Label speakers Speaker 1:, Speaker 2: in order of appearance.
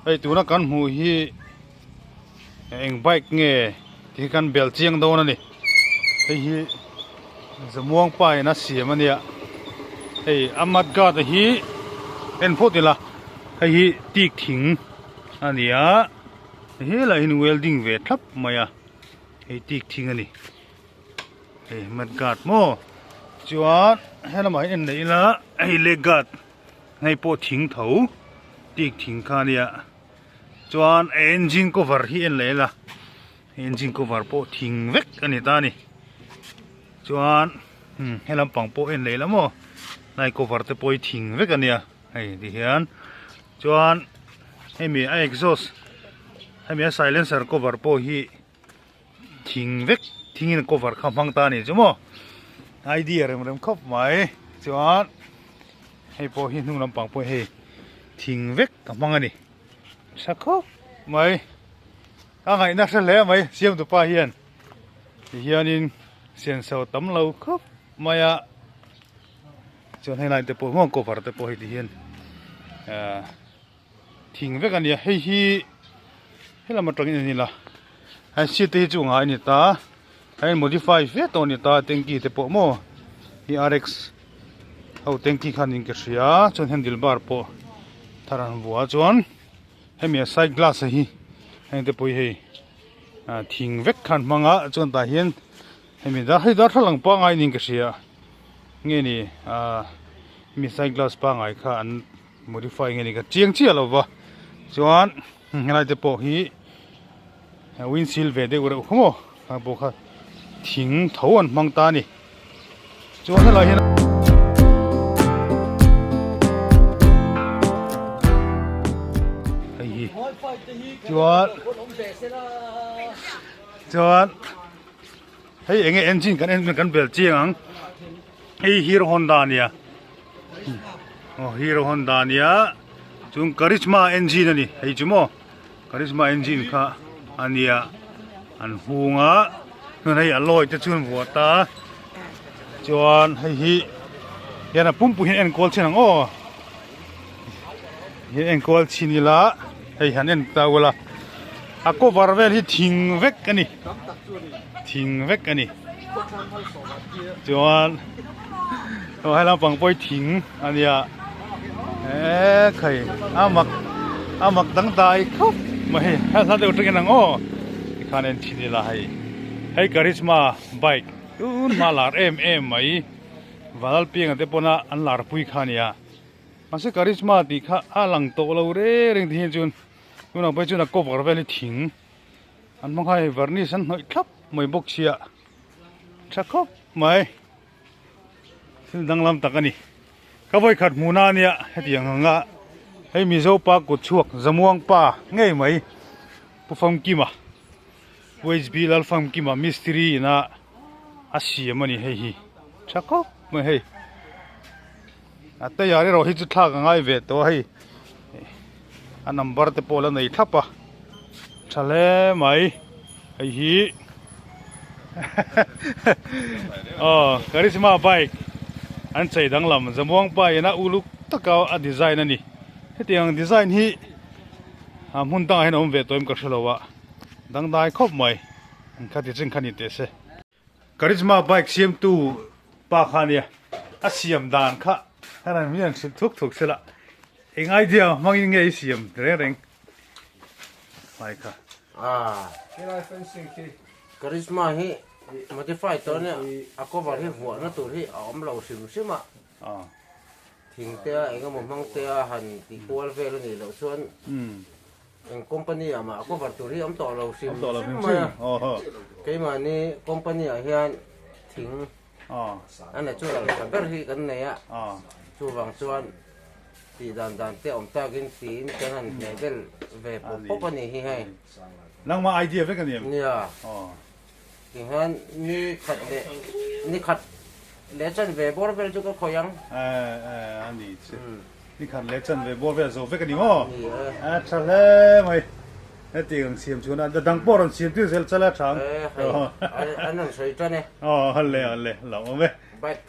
Speaker 1: Hei tuna kan hmuh hi eng bike nge tih hi kan bel chiang dawn a ni. Hei hi Zamuang pa in a siam a nia. Hei a mud guard a hi en phawt ila hei hi teak thing a ni a helaiah hian welding ve thlap mai a hei teak thing a ni. Hei mud guard maw chuan helamah hian en leh ila hei leg guard hei pawh thing tho teak thing kha a nia chuan a engine cover hi en leh ila engine cover pawh thing vek a ni ta a ni chuan helam pang pawh en leh ila maw hnai cover te pawh hi thing vek a nia hei ti hian chuan hemi a exhaust hemi a silencer cover pawh hi. Thing vek thingin cover kha hmang ta a ni chu maw idea rem rem khawp mai chuan hei pawh hi hnung lampang pawh hei thing vek ka hmang a ni tha khawp mai a ngaihna hre hle mai siamtu pa hian ti hianin senso tam lo khawp mai a chuan hei lai te pawh maw cover te pawh hei ti hian ahh. Thing vek a nia hei hi helam atangin a ni la an seat te hi chu ngai a ni ta a in modify fe tawh a ni ta tanky te pawh maw hi rx ho tanky khan in ka hria chuan handle bar pawh thar an vuah a chuan hemi a side glass a hi heng te pawh hi hei ah thing vek khan hmang a chuan tah hian hemi dar hei darthlalang pangai niin ka hria nge ni ah hemi side glass pangai kha an. Modify nge ni ka chiang chiah lo va chuan helai te pawh hi windshield ve deuh reuh kha maw khang pawh kha thing tho an hmang ta a ni chuan helai hian hei hi chuan chuan hei enge engine kan en kan bel chiang ang hei hero honda a nia. Aw hero honda ania chung karizma engine ani hei chu maw karizma engine kha ania an hung a chuan hei alloy te chu an vuah ta chuan hei hi hian a pumpui hian enkawl chin ang aw hian enkawl chin ila hei han en ta ula a cover vel hi thing vek ani thing vek ani. Chuan aw he lampang pawh hi thing a nia eee khai a mak a mak dangdai khawp mai hei a hla deuh tangin ang aw tikhan en thin ila hei hei karizma bike tun hma lar em em mai Vanlalpianga te pawna an lar pui kha a nia mahse karizma tih kha a lang tawh lo reng reng ti hian chuan tunah pawh hi chuan a cover vel hi thing. An hmang kha hei varnish an hnawih thlap mai bawk sia tha khawp mai thil danglam tak a ni ka vawikhat hmuhna a nia hetiang ang a hei mizo pa kut chhuak zamuang pa ngei mai pu famkima pu hb lalfamkima mistiri ina a siam a ni hei hi tha khawp mai hei a tayar erawh hi chu thlak a ngai ve tawh a hei a number te pawh la nei thlap a tha hle mai hei hi aw karizma bike an chei danglam zamuang pa in a uluk taka a design a ni hetiang design hi a hmun dangah hian a awm ve tawh em ka hrelo a dangdai khawp mai an khati chin kha ni teh se. Karizma bike siamtu pa kha ania a siam dan kha heran hian hrilh thuk thuk sela eng idea hmangin nge i siam reng reng mai kha.
Speaker 2: Ah Karizma hi modify tawh ania a cover hi vuahna tur hi a awm lo hrim hrim a thing te a eng emaw hmang te a han tih kual vel a nih loh chuan Eng company ah mah a cover tur hi awm tawh lo hrim hrim mai a, keimahni company ah hian thing a natural tha ber hi kan nei a, chuvang chuan tih dan dan te awm takin tiin kan han hneh bel ve pawp pawp a nih hi hei.
Speaker 1: Nangmah idea vek a ni em?
Speaker 2: Nia, tihian ni khat leh ni khat leh chanve bawr vel chu ka khawih ang.
Speaker 1: A ni che. Ni khat leh chanve bawr vel zo vek a ni maw? Ni e. A tha hle mai. Heti ang siam chuan a dang pawh rawn siam tir zel chal a tha ang.
Speaker 2: E hei an rawn sawi tan e.
Speaker 1: Aw hale hale lo awm e.
Speaker 2: Bike.